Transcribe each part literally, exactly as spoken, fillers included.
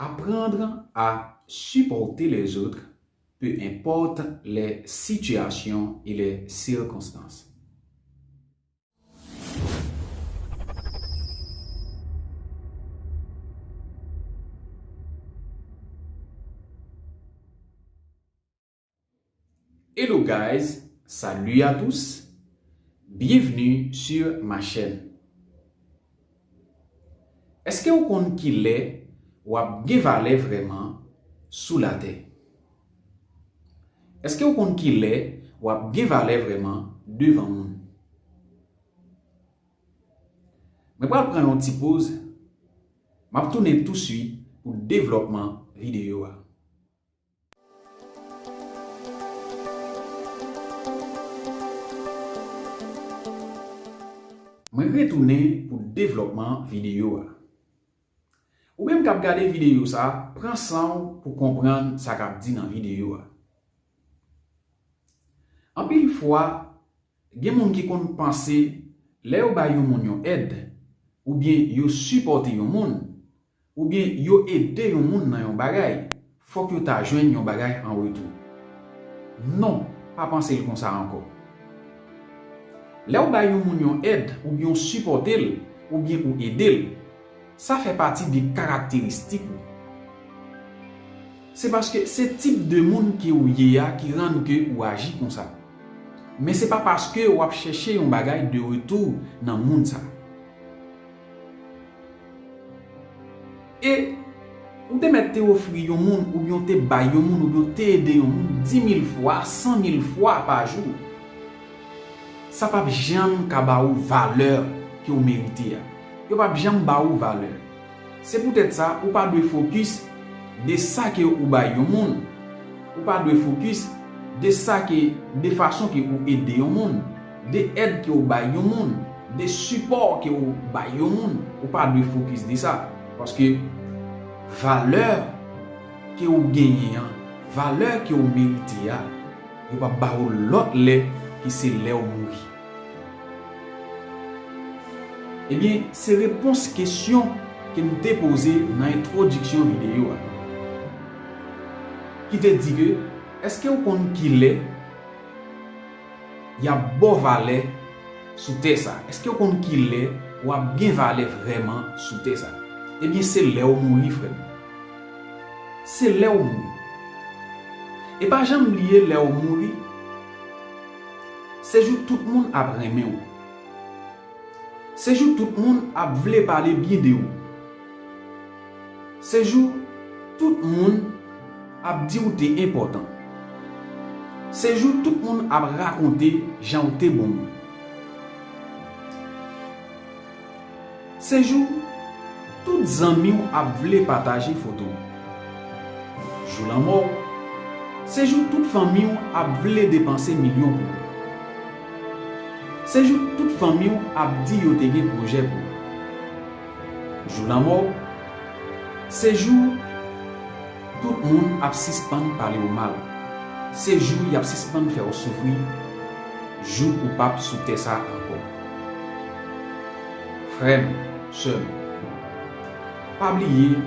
Apprendre à supporter les autres, peu importe les situations et les circonstances. Hello guys, salut à tous, bienvenue sur ma chaîne. Èske w konn kilè w ap gen valè vrèman sou latè? Èske w konn kilè w ap gen valè vrèman devan moun? Mwen pral pran yon ti poz, m ap tounen touswit pou devlòpman videyo a. Mwen retounen pou devlòpman videyo a. Ou menm k ap gade videyo sa, pran san w pou konprann sa k ap di nan videyo a. Anpil fwa, gen moun ki konn panse lè yo bay yon moun yon èd, oubyen yo sipòte yon moun, oubyen yo ede yon moun nan yon bagay, fòk yo ta jwenn yon bagay an retou. Non, pa panse l konsa ankò. Lè w bay yon moun yon èd, oubyen w sipòte l, oubyen ou ede l, sa fè pati de karakteristik ou. Se paske se tip de moun ke ou ye a ki rann ke ou aji konsa. Men se pa paske w ap chèche yon bagay de retou nan moun sa. E ou te mèt te ofri yon moun, oubyen w te bay yon moun, oubyen w te ede yon moun di mil fwa, san mil fwa pa jou. Sa p ap janm ka ba ou valè ke w merite a. Yo p ap janm ba ou valè. Se poutèt sa, ou pa dwe fokis de sa ke ou bay yon moun. Ou pa dwe fokis de sa ke, de fason ke ou ede yon moun, de èd ke ou bay yon moun, de sipò ke ou bay yon moun. Ou pa dwe fokis de sa. Paske valè ke ou genyen an, valè ke ou merite a, yo p ap ba ou lòt lè ke se lè w mouri. Ebyen, se repons kesyon ke m te poze nan entwodiksyon videyo a, ki te di ke, èske w konn kilè y ap ba w valè sou tè sa? Èske w konn kilè w ap gen valè vrèman sou tè sa? Ebyen, se lè w mouri, frè m. Se lè w mouri. E pa janm bliye lè w mouri, se jou tout moun ap renmen w. Se jou tout moun ap vle pale byen de ou. Se jou tout moun ap di ou te enpòtan. Se jou tout moun ap rakonte jan ou te bon moun. Se jou tout zanmi w ap vle pataje foto w. Jou lanmò w, se jou tout fanmi w ap vle depanse milyon pou ou. Se jou tout fanmi w ap di yo te gen pwojè pou ou. Jou lanmò w, se jou tout moun ap sispann pale w mal. Se jou y ap sispann fè w soufri, jou ou p ap sou tè sa ankò. Frè m, sè m, pa bliye,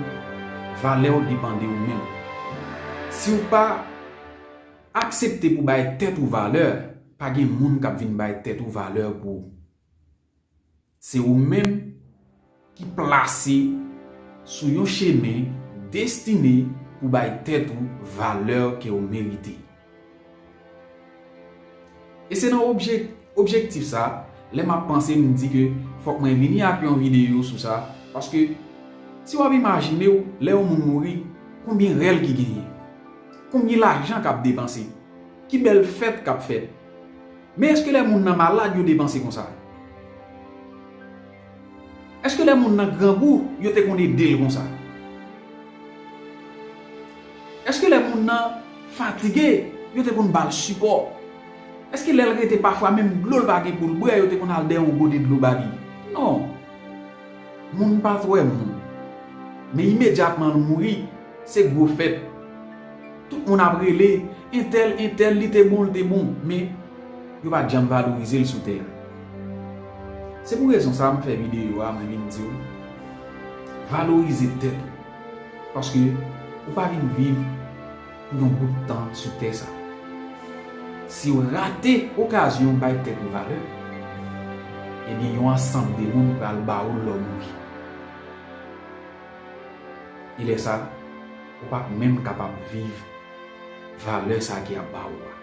valè w depann de ou menm. Si w pa aksepte pou bay tèt ou valè, pa gen moun k ap vin bay tèt ou valè pou ou. Se ou menm ki plase sou yon chemen destine pou bay tèt ou valè ke w merite. E se nan obje-, objektif sa, lè m ap panse, m di ke fòk mwen vini ak yon videyo sou sa, paske si w ap imajine w, lè yon moun mouri, konbyen rèl ki genyen? Konbyen lajan k ap depanse? Ki bèl fèt k ap fèt? Men èske lè moun nan malad, yo depanse konsa? Èske lè moun nan grangou, yo te konn ede l konsa? Èske lè moun nan fatige, yo te konn ba l sipò? Èske lè l rete pafwa menm dlo l pa gen pou l bwè, yo te konn al dèyè yon gode dlo ba li? Non. Moun pa t wè moun. Men imedyatman l mouri, se gwo fèt. Tout moun ap rele, entèl, entèl, li te bon, li te bon. Men, yo pa t janm valorize l sou tè a. Se pou rezon sa a m fè videyo a, mwen vin di w, valorize tèt ou. Paske ou pa vin viv pou yon bout tan sou tè sa. Si w rate okazyon bay tèt ou valè, ebyen yon ansanm de moun pral ba ou l lè w mouri. E lè sa, ou p ap menm kapab viv valè sa ki ap ba ou a.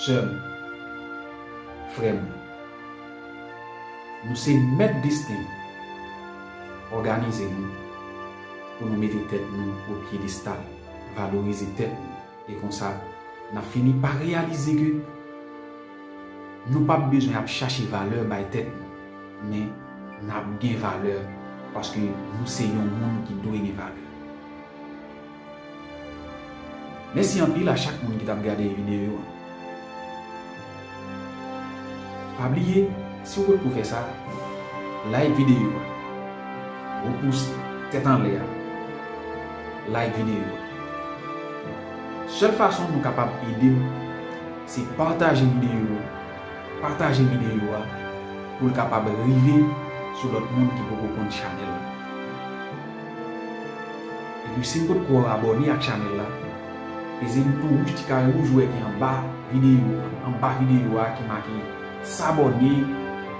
Sè m, frè m, nou se mèt desten nou. Òganize nou pou nou mete tèt nou o pyedestal, valorize tèt nou. E konsa, n ap fini pa reyalize ke nou p ap bezwen ap chache valè bay tèt nou, men n ap gen valè paske nou se yon moun ki dwe gen valè. Mèsi anpil a chak moun ki t ap gade videyo a. Pa bliye, si w potko fè sa, like videyo a. Gwo pous tèt anlè a. Like videyo a. Sèl fason nou kapab ede m, se pataje videyo a. Pataje videyo a pou l kapab rive sou lòt moun ki poko konn chanèl la. Epi si n potko abòne ak chanèl la, peze bouton wouj, ti kare wouj ou wè ki anba videyo, anba videyo a ki make s'abonner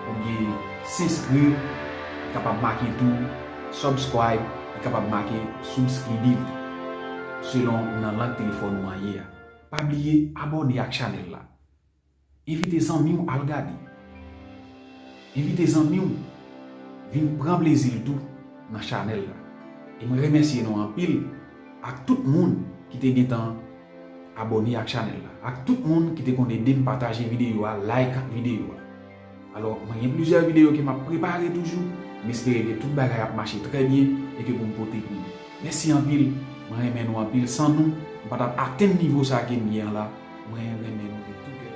oubyen s'inscrire, li kapab make tou subscribe, li kapab make subscribir selon nan lang telefòn ou an ye a. Pa bliye abòne ak chanèl la. Envite zanmi w al gade. Envite zanmi w vin pran plezi l tou nan chanèl la. E mwen remèsye nou anpil ak tout moun ki te gentan abòne ak chanèl la, ak tout moun ki te konn ede m pataje videyo a, like videyo a. Alò, mwen gen plizyè videyo ke m ap prepare toujou. M espere ke tout bagay ap mache trè byen e ke pou m pote pou nou. Mèsi anpil, mwen renmen nou anpil. San nou, m pa t ap atenn nivo sa ke m ye an la. Mwen renmen nou de tout kè.